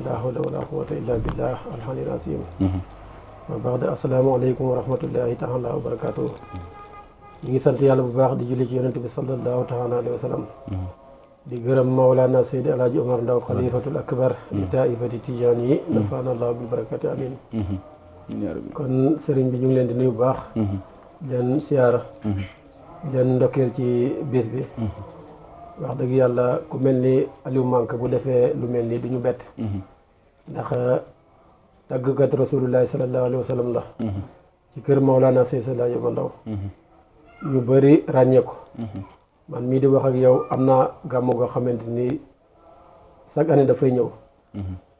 la hawla wala quwwata illa billah alhamdul azim wa ba'da assalaamu aleykum wa rahmatullahi taala wa barakatuh. ñu ngi sant yàlla bu baax di julli ci yonent bi sallallahu taala alayhi wa sallam di gërëm Mawlana Seydi Alaaji Omar Ndaw xalifatul akbar di taifati tijaan yi nafaana allahu bil barakati amin. kon sëriñ bi ñu ngi leen di nuyu bu baax leen siyaara leen ndokkeel ci bis bi wax dëgg yàlla ku mel ni Aliou Manka bu defee lu mel ni du ñu bett ndax tàggkat rasulullahi sallallahu alayhi wa sallam la ci kër Mawlana Seydi Alaaji Omar Ndaw ñu bëri ràññee ko man mii di wax ak yow am naa gàmmu goo xamante ni chaque année dafay ñëw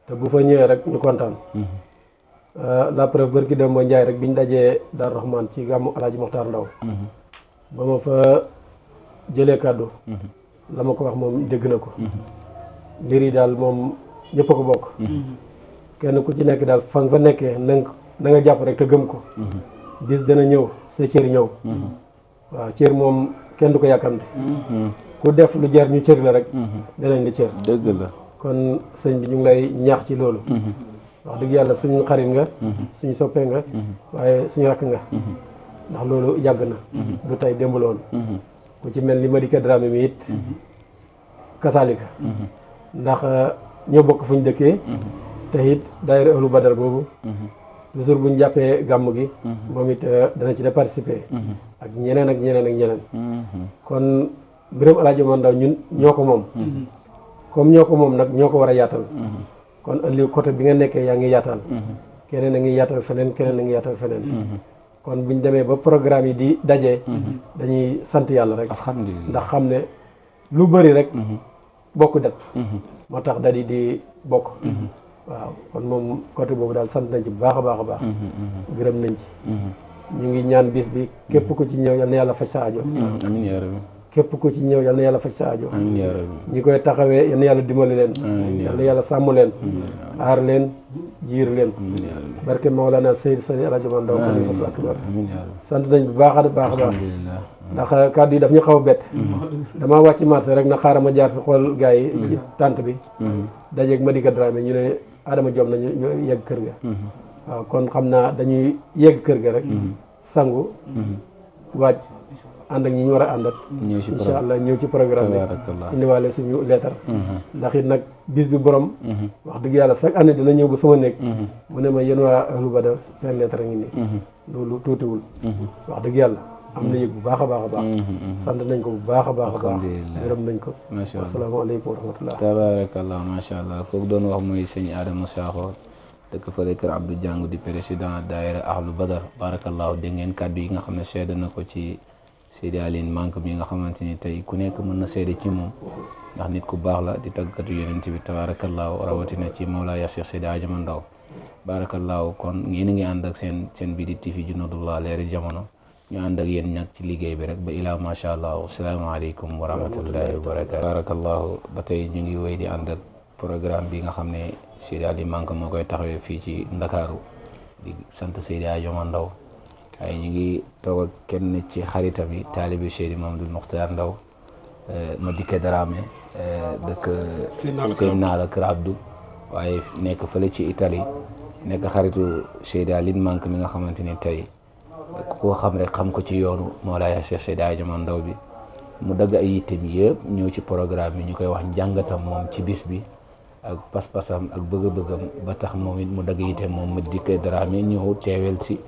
te bu fa ñëwee rek ñu kontaan la preuve bërki dem ba Njaay rek biñ dajee Daaru Rahman ci gàmmu Alaaji Moxtaar Ndaw ba ma fa jëlee kàddu la ma ko wax moom dégg na ko mbir yi daal moom ñëpp a ko bokk kenn ku ci nekk daal fa nga fa nekkee na nga jàpp rek te gëm ko bis dana ñëw sa cër ñëw waaw cër moom kenn du ko yàkkamti ku def lu jar ñu cër la rek danañ di cër dëgg la kon sëñ bi ñu ngi lay ñaax ci loolu wax dëgg yàlla suñu xarit nga suñu soppee nga waaye suñu rakk nga ndax loolu yàgg na du tey démb la woon ku ci mel ni Madické Dramé mi it kasaalika ndax ñoo bokk fu ñu dëkkee te it daayira Ahlu Badar boobu toujours bu ñu jàppee gàmm gi moom it dana ci de participer ak ñeneen ak ñeneen ak ñeneen kon mbiram Alaaji Omar Ndaw ñun ñoo ko moom comme ñoo ko moom nag ñoo ko war a yaatal kon ëllëg côté bi nga nekkee yaa ngi yaatal keneen a ngi yaatal feneen keneen a ngi yaatal feneen kon bu ñu demee ba programme yi di dajee dañuy sant yàlla rek alhamdulilah ndax xam ne lu bëri rek bokk det moo tax dadi di bokk waaw kon moom côté boobu daal sant nañ ci bu baax a baax a baax gërëm nañ ci ñu ngi ñaan bis bi képp ku ci ñëw yal na yàlla faj sa aajo amiin yaa rabbi képp ku ci ñëw yal na yàlla faj sa aajo amiin yaa rabbi ñi koy taxawee yal na yàlla dimbali leen yal na yàlla sàmm leen aar leen yiir leen barke Mawlana Seydi Alaaji Omar Ndaw xalifatul akbar sant nañ bu baax a baax a baax ndax kàddu yi daf ñu xaw a bett damaa wàcc marché rek na xaaral ma jaar fi xool gars yi ci tànt bi dajeeg Madické Dramé ñu ne Adama Diom nañu ñu yegg kër ga waaw kon xam naa dañuy yegg kër ga rek sangu waaj ànd ak ñi ñu war a àndat incha allah ñëw ci programme bi indiwaale suñu leetar ndax it nag bis bi borom wax dëgg yàlla chaque année dina ñëw ba sama nekk mu ne ma yéen waa Ahlu Badar seen leetar a ngi nii loolu tuutiwul wax dëgg yàlla am na yëg bu baax a baax a baax sant nañ ko bu baax a baax a baax gërëm nañ ko asalaamaaleykum wa rahmatullah tabarakallah macha allah kooku doon wax mooy sëñ Adama Sakho dëkk fële kër Abdou Diang di président daayira Ahlu Badar barakallahu dégg ngeen kàddu yi nga xam ne seede na ko ci Seydi Aliou Manka bi nga xamante ni tey ku nekk mën na seede ci moom ndax nit ku baax la di tàggatu yonent bi tabarakallahu rawatina ci Mawlaaya Cheikh Seydi Alaaji Omar Ndaw barakallahu kon ngeen ngi ànd ak seen bii di TV Junadullah leeri jamono ñu ànd ak yéen nag ci liggéey bi rek ba ilaa macha allah asalaamaaleykum wa rahmatullahi wa barakatu barakallahu ba tey ñu ngi wéy di ànd ak programme bi nga xam ne Seydi Aliou Manka moo koy taxawee fii ci Ndakaaru di sant Seydi Alaaji Omar Ndaw waaye ñu ngi toog ak kenn ci xaritam yi taalibi Seydi Mamadou Mokhtar Ndaw Madické Dramé dëkk Seydina la Kër Abdou waaye nekk fële ci Italie nekk xaritu Seydi Aliou Manka mi nga xamante ni tey ku ko xam rek xam ko ci yoonu Mawlaaya Cheikh Seydi Alaaji Omar Ndaw bi mu dagg ay yittem yëpp ñëw ci programme bi ñu koy wax njàngatam moom ci bis bi ak pas-pasam ak bëgg-bëggam ba tax moom it mu dagg yittem moom Madické Dramé ñëw teewel si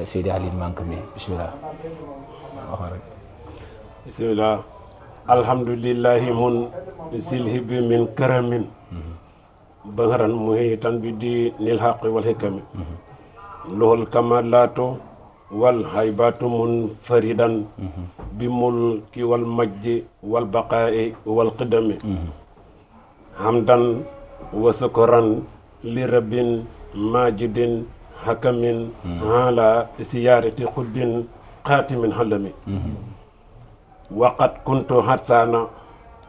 Seydi Aliou Manka mi bismillah wax rek bismillah alhamdulillahi mun silhibi min karamin bahran muhitan bi di nil haqi wal hikami lohol kamalatu wal haybatu mun faridan bi mulki wal majdi wal baqa'i wal qidami hamdan wa sukran li rabbin majidin hakamin ala siyarati xutbin xaatimin halami waqat kuntu hatsana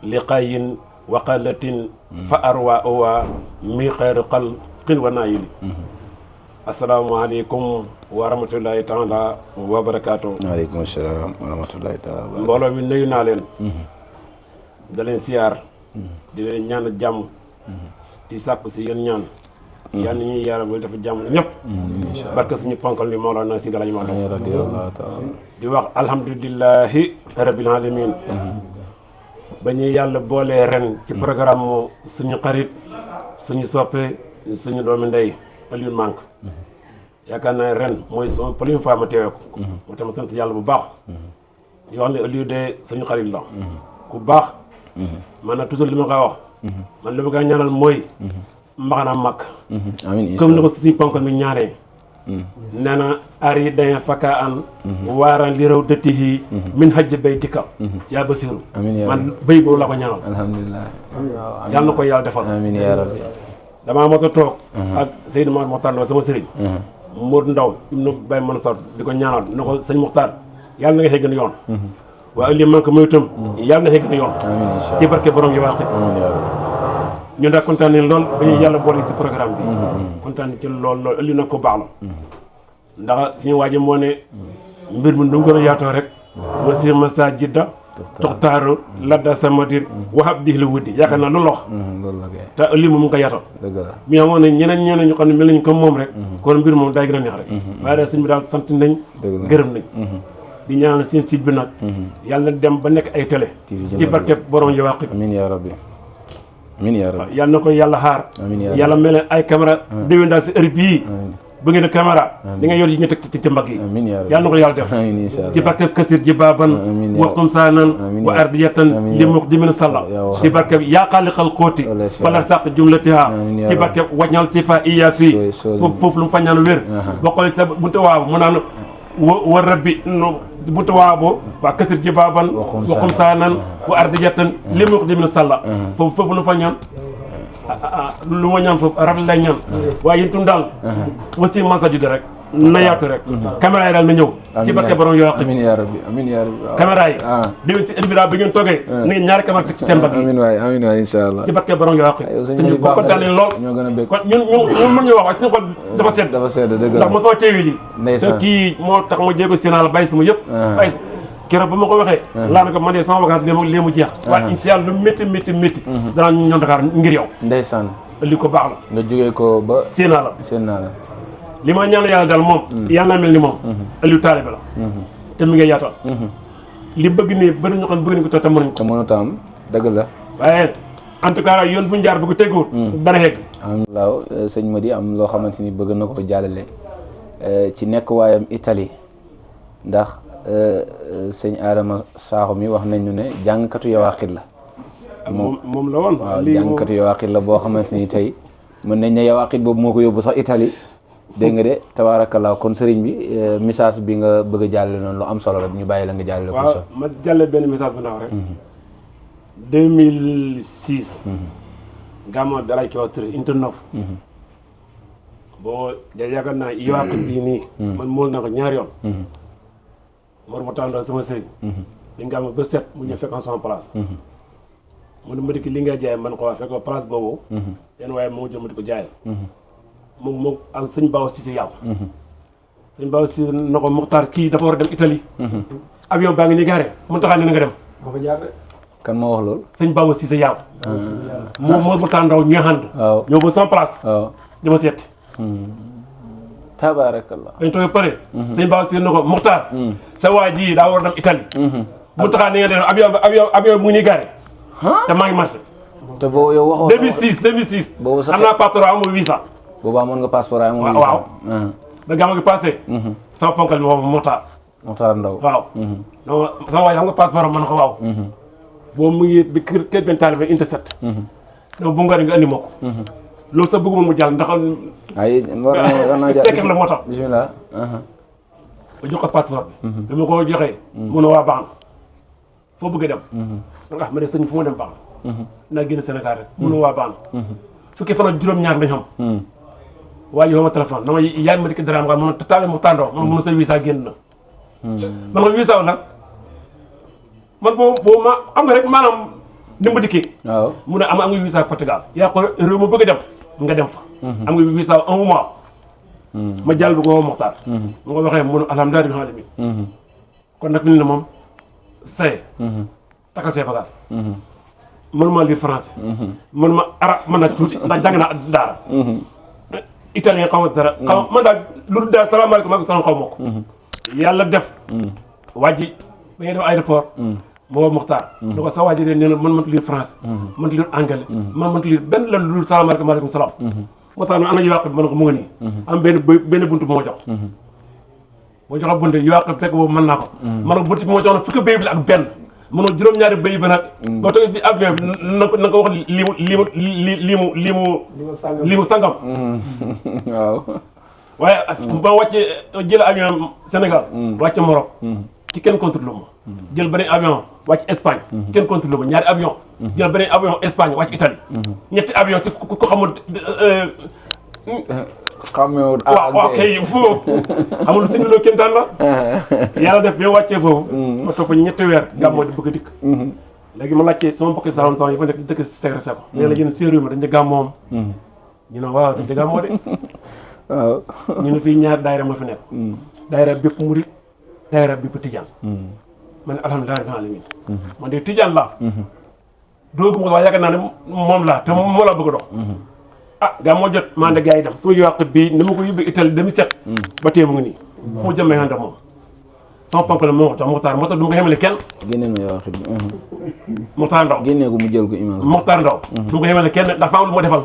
liqayin waqalatin fa arwa uwa mi xayru xalqin wa naayili asalaamaaleykum wa rahmatullahi taala wa barakaatu. waaleykum salaam wa rahmatullahi taala wa barakaatu. mbooloo mi nuyu naa leen da leen siyaar di leen ñaan jàmm di sàkku si yéen ñaan yal na ñuy yàlla bu dafa jàmm ñëpp barke suñu ponkal mi Mawlana Seydi El Hadji Malick radiyallahu taala di wax alhamdulillahi rabbil alamin ba ñuy yàlla boolee ren ci programme suñu xarit suñu soppe suñu doomi ndey Aliou Mank yaakaar naa ren mooy sama première fois ma teewee ko moo tax ma sant yàlla bu baax di wax ne Aliou de suñu xarit la ku baax man nag toujours li ma koy wax man li ma koy ñaanal mooy mbaxanaam mag amiin comme ni ko suñu ponkal mi ñaanee nee na ari dañe fakka an waaran li raw dëttihi min hajj baytika yaa basiru amiin man béy boobu la ko ñaanal alhamdulilah yàlla na ko yàlla defal amiin yaa rabbi damaa mos a toog ak Seydou Mouhamed Mokhtar Ndaw sama sëriñ Modou Ndaw ibnu Baye Mansour di ko ñaanal na ko sëñ Mokhtar yàlla na nga xëy gën a yoon waaye Aliou Mank mooy itam yàlla na xëy gën a yoon ci barke borom yi waaqi ñun daal kontaan nañ lool ba ñuy yàlla boole ci programme bi kontaan nañ ci lool Aliou nag ko baax la ndax suñu waaji moo ne mbir mi du mu gën a yaatoo rek wasi masa jidda toxtaaru ladda samadir waxab di la wuddi yaakaar naa loolu la wax loolu la kay te Aliou moom mu ngi ko yaatal dëgg la mi amoon nañ ñeneen ñu xam ne mel nañ comme moom rek kon mbir moom day gën a neex rek waaye daal sëñ bi daal sant nañ gërëm nañ di ñaanal seen site bi nag yàlla na dem ba nekk ay télé ci barke borom yi wàq amiin yaa rabbi amiin yaa rabbi yàlla na ko yàlla xaar amiin yaa rabbi yàlla mel ne ay caméra déwén daal si heure bii bu ngeen a caméra di nga yor yi ñu teg ci mbagg yi amiin yaa rabbi yàlla na ko yàlla def amiin incha allah ci barke kasir ji baaban waxtum saanan wa ardiyatan li muk di min salla ci barke yaa xaaliqal xóoti wala sàq jumlatiha ci barke wañal si fa iya fii foofu lu mu fa ñaan wér boo xoolee sa bunte waaw mu naan wa rabbi no bunte waaw bo waa kasir ji baaban waxum saanan wa ardiyatan li muk di min salla foofu lu mu fa ñaan lu ma ñaan foofu rafet lay ñaan waaye yéen itam daal aussi masa jude rek na yaatu rek caméra yi daal na ñëw ci barke borom yoo amiin yaa rabbi amiin yaa rabbi caméra yi déwén ci édibira bi ngeen toogee na ngeen ñaari caméra teg ci seen mbagg yi amiin waay incha allah ci barke borom yoo suñu ko kontaan nañ lool ñoo gën a bëgg kon ñun mën ñu wax waaye suñu xol dafa sedd dafa sedd dëgg la ndax mosuma teewi lii ndeysaan te kii moo tax ma jéego sénal bàyyi sama yëpp bàyyi keroog ba ma ko waxee laa na ko man de sama vacance lée mu jeex waaye incha allah lu métti danaa ñu ñoom Dakar ngir yow ndeysaan li ko baax la nga jógee ko ba sénal la seen naa la li ma ñaan yàlla daal moom yàlla naa mel ni moom Aliou taalibe la te mi ngi yaatal li bëgg nii bëri ñu xam bëgg nañ ko te mënuñ ko te mënut a am dëgg la waaye en tout cas yoon bu ñu jaar bu ko teguwut dana yegg waaw sëñ Mady am loo xamante ni bëgg na ko jàllale ci nekk waayam Italie ndax sëñ Adama Sakho mi wax nañu ne jàngkatu yawaaxit la moom la woon waaw jàngkatu yawaaxit la boo xamante ni tey mën nañ ne yawaaxit boobu moo ko yóbbu sax Italie dégg nga de tabaarakallaa kon sëriñ bi message bi nga bëgg a jàllale noonu lu am solo la ñu bàyyi la nga jàllale ko. waaw ma jàllale benn message bu ndaw rek 2006 gàmmu bi Alaaji Kiwa Touré unité 9 boo yaakaar naa yawaaxit bii nii man mool na ko ñaari yoon Mor ma tàndoo sama sëriñ bi nga ba set mu ñëw fekk sama place mu ne ma dikk li nga jaay man ko waa fekk place boobu yenn waaye moo jël ma di ko jaayal moom ak sëñ Bawa Cissé yàlla sëñ Bawa Cissé na ko Muxtaar kii dafa war a dem Italie avion baa ngi ni gaare mun taxaa ne na nga dem kan moo wax loolu sëñ Bawa Cissé yàlla moom Mor ma tàndoo ñu ànd waaw ñëw ba sama place waaw di ma seeti tabaarakallah dañ toogee pare sëñ Bawa Cissé na ko Muxtaar sa waa ji daa war a dem Italie mun taxaa ne nga dem avion mu ngi ni gaare te maa ngi marché te boobu yow waxoo 2006 boobu sax am naa patron amul visa boobu amoon nga passeport ay amoon waaw ba gàmmu gi passé sama ponkal bi boobu Muxtaar Ndaw waaw donc sama waay xam nga passeport am man ko waaw boobu mu ngi bi kër benn taalibe intercept donc bu nga andi ma ko loolu sax bëgguma mu jàll ndax ay war naa secret la moo tax bismillah ba jox ko passeport bi ma ko joxee mun a waa baax na foo bëgg dem donc ma ne sëñ fu ma dem baax na naa génn Sénégal rek mun a waa baax na fukki fan ak juróom-ñaar lañ xam waa ji woo ma téléphone dama yaay ma dikk dara am nga mun a taale mu tàndoo man mun a sa visa génn na man ma visa wu nag man boobu ma xam nga rek maanaam ni ma dikkee waaw mu ne am nga visa Portugal yaa ko réew ma bëgg a dem nga dem fa am nga visa un mois ma jàll bi ko woo Moxtaar mu nga waxee mun alhamdulilah rabbil alamin kon nag fi ne moom say takal see bagage mënuma lire français. mënuma arab mën naa tuuti ndax jàng naa daara. italien xaw ma dara. xaw man daal lu daal salaamaaleykum maaleykum salaam xaw ma ko. yàlla def. waa ji ba ngay def aéroport. moo woo Mokhtar. da ko sa waa ji de nee na man mënut lire français. mënut lire anglais. man mënut lire benn la lu dul salaamaaleykum maaleykum salaam. Mokhtar ne ana Yowaaqib bi ma ne ko mu ngi nii. am benn buntu bu ma jox. boo joxee buntu Yowaaqib fekk boobu mën naa ko. ma ne ko buntu bi ma jox na fukki béy bi la ak benn. mënoo juróom-ñaari béy ba nag. boo toogee bi avion bi na ko wax lii mu sangam. waaw. waaye ba wàccee jël avion Sénégal. wàcce Maroc. ci kenn contrôle ma. jël beneen avion wàcc Espagne. kenn contrôle ma ñaari avion. jël beneen avion Espagne wàcc Italie. ñetti avion ci ku ko xamul. xamewul waaw kay foofu xamul sëñ bi loolu kéemtaan la. yàlla def bi wàccee foofu. ma toog fa ñetti weer gàmmoo di bëgg a dikk. léegi ma laajte sama mbokki Saloum yi fa nekk dëkk Segre Seko. nee na yéen séeréer ma dañ ca gàmmoom. ñu ne waaw dañ ca gàmmoo de. waaw. ñu ne fii ñaari daayira moo fi nekk. daayira bépp murit daayira bépp tijaan. ma ne alhamdulilah rabbil alamin. man de tijaan laa. doogu ma waaye yaakaar naa ne moom laa te moo laa bëgg a dox. ah gaa moo jot maa ngi gars yi dem sama Yowaaqib bii ni ma ko yóbbee Italie 2007. ba tey mu ngi nii. fu mu jëmee ànd ak moom. sama ponk la moo ko jox Mokhtar moo tax du ma ko yemale kenn. génne ma Yowaaqib bi. Mokhtar Ndaw génne ko mu jël ko image. Mokhtar Ndaw. du ma ko yemale kenn ndax faaw lu ma defal.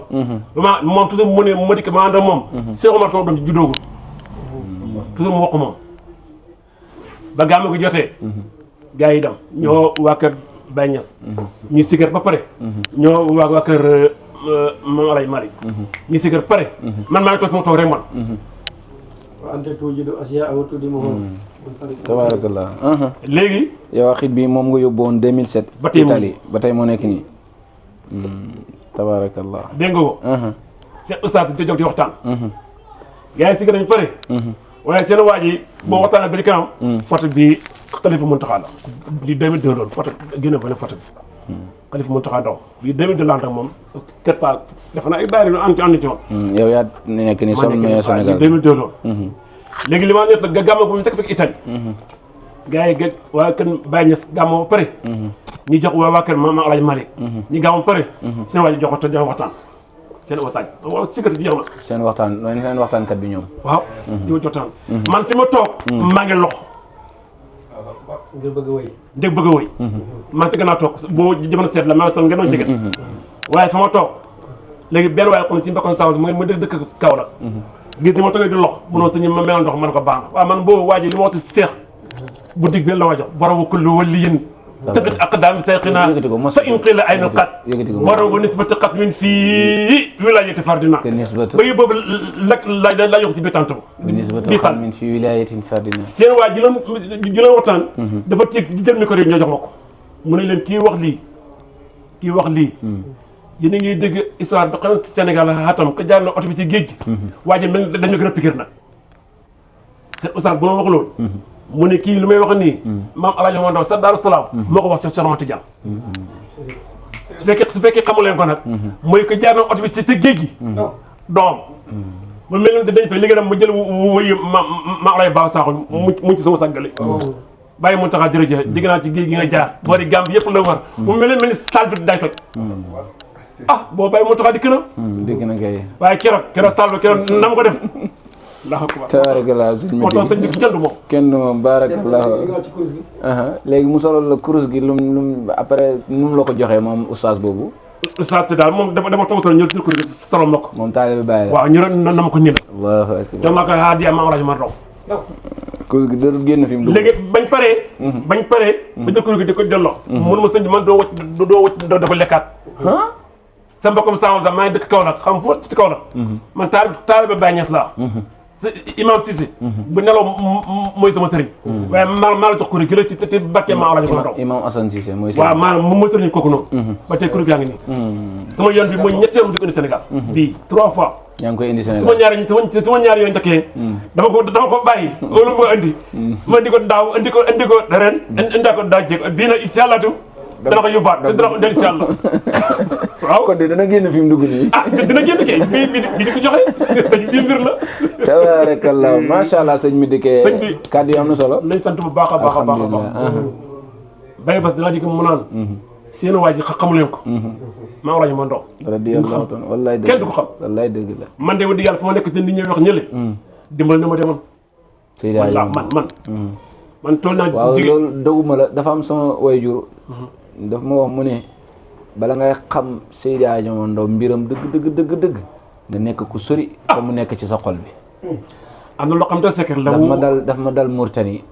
vraiment moom toujours mu ne ma dikk ma ànd ak moom. Cheikh Omar sama doom ci juddoogul. toujours mu wax ko moom. ba gaa ma ko jotee. gars yi dem ñoo waa kër Baye Niass. ñu sigar ba pare. ñoo waa kër. Maam Alaaji Malick ñi si kër pare man maa ngi toog moo toog rek man wa anta tujidu asyaa wa tudimuhu tabaarakallah. léegi Yowaaqib bi moom nga yóbbu woon 2007 ba tey Italie ba tey moo nekk nii tabaarakallah. dégg nga ko seen ustaas di jóg di waxtaan gars yi si kër nañ pare waaye seen waa ji boo waxtaanee ba ci kanam photo bi Xalifa Muntaxa la li 2002 loolu photo génne ba ne photo bi Xalifa Muntaxa Ndaw bii 2002 la ak moom kër pa dafa naa ay daayira yu ànd ci woon. yow yaa nekk ni sol maillot Sénégal 2002 loolu. léegi li ma nekk nga gàmmo bu mu njëkk fekk Italie. gars yi waa kër Baye Niass gàmmo ba pare. ñu jox waa kër Maam Alaaji Malick. ñu gàmmo ba pare. seen waa ji jox waxtaan seen waxtaan wala si kër gi jeex na. seen waxtaankat bi ñoom. waaw ñu ma jotaan man fi ma toog. maa ngi lox. ngir bëgg a wëy. dégg bëgg a wëy. maa ngi ci gën a toog boo jamono seet la maa ngi toog ngeen doon jege. waaye fa ma toog léegi benn waaye kon si mbokkoon saa mu dëkk kaw la. gis ni ma toogee di lox mënoo sëñ ma meloon ndox man ko baax na waaw man boobu waa ji li ma wax si seex buntik bi la ma jox borom kullu waliyin tëggat ak daam sayqina fa in qila ay na kat borom wa nisbati qat min fii wilayati fardina ba yób boobu la yox ci biir tant bi san min fii wilayatin fardina seen waa ji leen waxtaan dafa tiig di jël micro yi ñoo jox ma ko mu ne leen kii wax lii yéen a ngi dégg histoire bi xam Sénégal xatam ka jaar na oto bi ci géej gi waa ji mel dañu gën a pikir nag seen ustaas bu ma wax loolu mu ne kii lu may wax nii maam Alaaji Ndaw sa Daaru Salaam moo ko wax Cheikh Ahmad Tidiane su fekkee xamu leen ko nag mooy ko jaar na oto bi ci géej gi doom mu mel ni dañ fay liggéey dem ma jël wuyu maam Alaaji Ba Sakho mu ci sama sàggale bàyyi mu taxaa jërëjëf digg naa ci géej gi nga jaar boori Gàmbi yëpp la war mu mel ni saal bi day toj boo bàyyi mu taxaa dikk na dégg na kay waaye keroog saal ba keroog na ma ko def Allahu akbar tabaarakallah sëñ bi moo tax sëñ bi kenn du moom kenn du moom baarakallah léegi mu solal la kurus gi lum après nu mu la ko joxee moom oustaz boobu oustaz te daal moom dama toogatoon ñëw jël kurus gi solal ma ko moom taalibe Baay waaw ñu na ma ko nii la Allahu akbar jox ma ko hadiya Maam Alaaji Ndaw kurus gi dootul génn fi mu dugg léegi bañ paree ba jël kurus gi di ko delloo mënu ma sëñ bi man doo wacc dafa lekkaat sa mbokkam Saalum sax maa ngi dëkk Kaolack xam foo ci Kaolack man taalibe Baay Ñas laa imam Cissé bu nelaw mooy sama sëriñ waaye maa la jox kuréel gi la ci te barke Maam Alaaji Ndaw imam Assane Cissé mooy waaw maanaam moom mooy sëriñ kooku noonu ba tey kuréel yaa ngi nii sama yoon bi mooy ñetti yoon mu di ko indi Sénégal bii 3 fois yaa ngi koy indi Sénégal sama ñaari yoon njëkkee dama ko bàyyi loolu ma indi ma indi ko daaw indi ko ren indi ko daaw jéeg bii nag incha allah dana ko yóbbaat te dana ko indi incha allah waaw kon de dana génn fi mu dugg nii dina génn kay bi di ko joxe sëñ bi mbir la tabaarakallah macha allah sëñ mi dikkee sëñ bi kàddu yi am na solo nañ sant bu baax a baax a baax a baax Baye Bass dinaa dikk mu naan seen waa ji xamu leen ko maa ngi rajo ma ndaw radiyallahu ta'ala wallaay kenn du ko xam wallaay dëgg la man de wax dëgg yàlla fu ma nekk te nit ñi wax ñële dimbal na ma demoon man toll naa waaw loolu doguma la dafa am sama wayjur daf ma wax mu ne bala ngay xam Seydi Hadji Omar Ndaw mbiram dëgg nga nekk ku sori te mu nekk ci sa xol bi am na loo xam ne secret la daf ma dal Mauritanie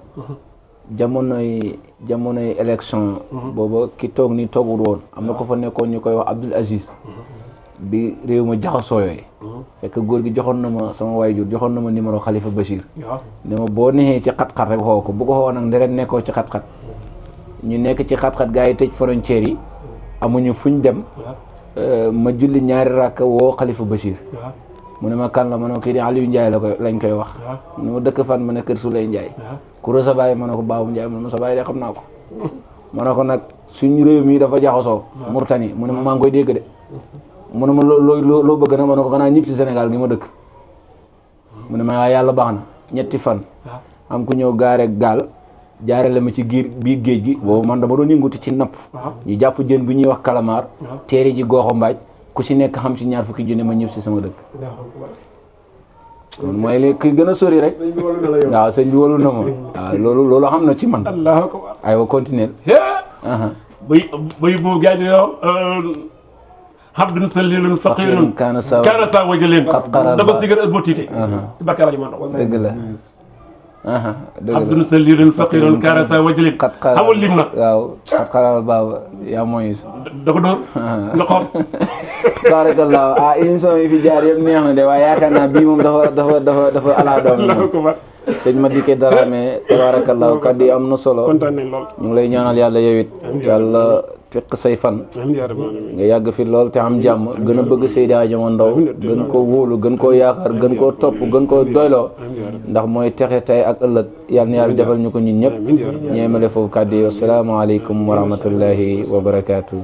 jamonoy élection booba ki toog ni toogul woon am na ko fa nekkoon ñu koy wax Abdoul Aziz bi réew ma jaxasoo yooyu fekk góor gi joxoon na ma sama waajur joxoon na ma numéro Khalifa Bachir ne ma boo neexee ci xat-xat rek xoo ko bu ko xoo nag nderet nekkoo ci xat-xat ñu nekk ci xat-xat gars yi tëj frontières yi amuñu fuñ dem ma julli ñaari rakk woo Khalifa Bachir mu ne ma kan la ma ne ko kii di Aliou Ndiaye lañ koy wax mu ne ma dëkk fan ma ne kër Souley Ndiaye ku sa baay ma ne ko Babou Ndiaye mu ne ma sa baay de xam naa ko ma ne ko nag suñ réew mi dafa jaxasoo Mauritanie mu ne ma maa ngi koy dégg de mu ne ma loo bëgg na ma ne ko xanaa ñib si Sénégal gi ma dëkk mu ne ma waaye yàlla baax na ñetti fan am ku ñëw gaare gaal jaarale ma ci biir géej gi boobu man dama doon yënguti ci napp ñu jàpp jën bu ñuy wax kalamaar teeri ji gooxo mbaaj ku ci nekk xam ci ñaar fukki junne ma ñëw si sama dëkk kon mooy li ki gën a sori rek waaw sëñ bi walu na ma waaw loolu xam na ci man aywa continuer bay bu gaaj yow habdun salilun faqirun kaana sa wajalin dama sigar ak botité ci bakkar ji man dëgg la habdun salilun faqirun kaana sa wajalin xamul lim nag waaw xat xaral baaba yaa mooy da ko dóor nga xool barakallah émission yi fi jaar yëpp neex na de waaye yaakaar naa bii moom dafa ala doom sëñ Madické Dramé tabarakallah kaddu yi am na solo kontaan nañ lool ñu ngi lay ñaanal yàlla yow it yàlla fekk say fan nga yàgg fi lool te am jàmm gën a bëgg Seydi Hadji Omar Ndaw gën koo wóolu gën koo yaakaar gën koo topp gën koo doyloo ndax mooy texe tey ak ëllëg yal na yàlla defal ñu ko ñun ñëpp ñeemale foofu kaddu yi asalaamaaleykum wa rahmatullahi wa barakaatu